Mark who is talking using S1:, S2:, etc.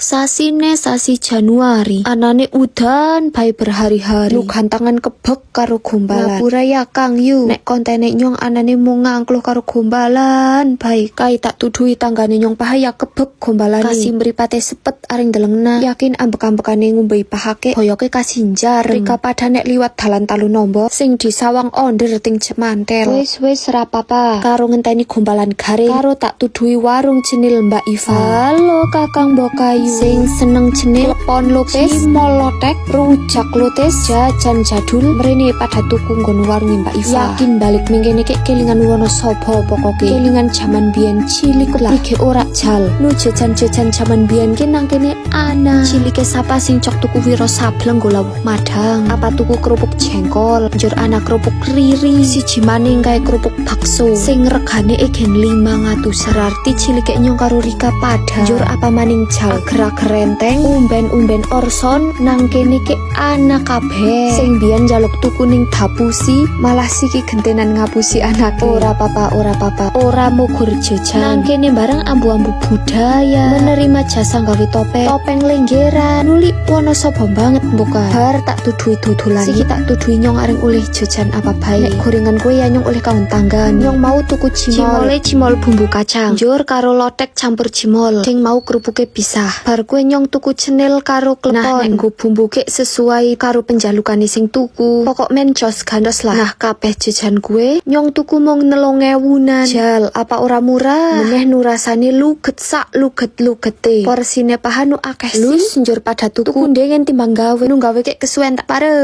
S1: Sasine sasi Januari. Anane udan bae berhari-hari. Nu gantangan kebek karo gombalan. Ngapura ya, Kang, yu. Nek kontene nyong anane mung ngangkluh karo gombalan bae. Kai tak tuduhi tanggane nyong paha ya kebek gombalane. Kasih mripate sepet aring delengna. Yakin ambek-ambekane ngombe pahake boyoke kasinjar. Rika pada nek liwat dalan talu nombo sing disawang onder ting cemantel. Wis wis, rapapa. Karo ngenteni gombalan garing karo tak tuduhi warung cenil Mbak Iva. Halo, Kakang Bokayu sing seneng cenil, klepon lupis, cimol lotek, rujak lotes, jajan jadul, mrene pada tuku nggon warung Mbak Iva. Yakin balik ning kene kek kelingan Wonosobo, pokoke kelingan jaman biyen cilik lah. Iki ora jal nu jajan-jajan jaman biyen ki nang kene ana. Cilike sapa sing cok tuku Wiro Sableng nggo lawuh madang, apa tuku kerupuk jengkol, njur ana kerupuk riri siji maning kae, kerupuk bakso sing regane egen 500, berarti cilike nyong karo Rika pada. Njur apa maning jal, ager-ager renteng, umben-umben orson, nang kene ke ana kabeh. Sing biyen njaluk tuku ning dapusi malah siki gentenan ngapusi anake. Ora papa, ora papa, ora mugur jajan nang kene barang ambu-ambu budaya, menerima jasa gawe topeng topeng lenggeran nuli Wonosobo banget buka. Bar tak tuduhi dodolan siki, tak tuduhi nyong aring oleh jajan apa bae. Nek gorengan kue ya nyong oleh kaun tangga. Nyong mau tuku cimol, cimole cimol bumbu kacang njur karo lotek campur cimol sing mau kerupuke pisah. Bar kue nyong tuku cenil karo klepon. Nah, nek nggo bumbu kek sesuai karo penjalukane sing tuku, pokok men jos gandos lah. Nah, kabeh jajan kue nyong tuku mung 3.000-an jal, apa ora murah meneh nu rasane luget sak luget lugete, porsine paha nu akeh. Lus, njur pada tuku ndengen timbang gawe, nu gawe kek kesuwen. Tak pare.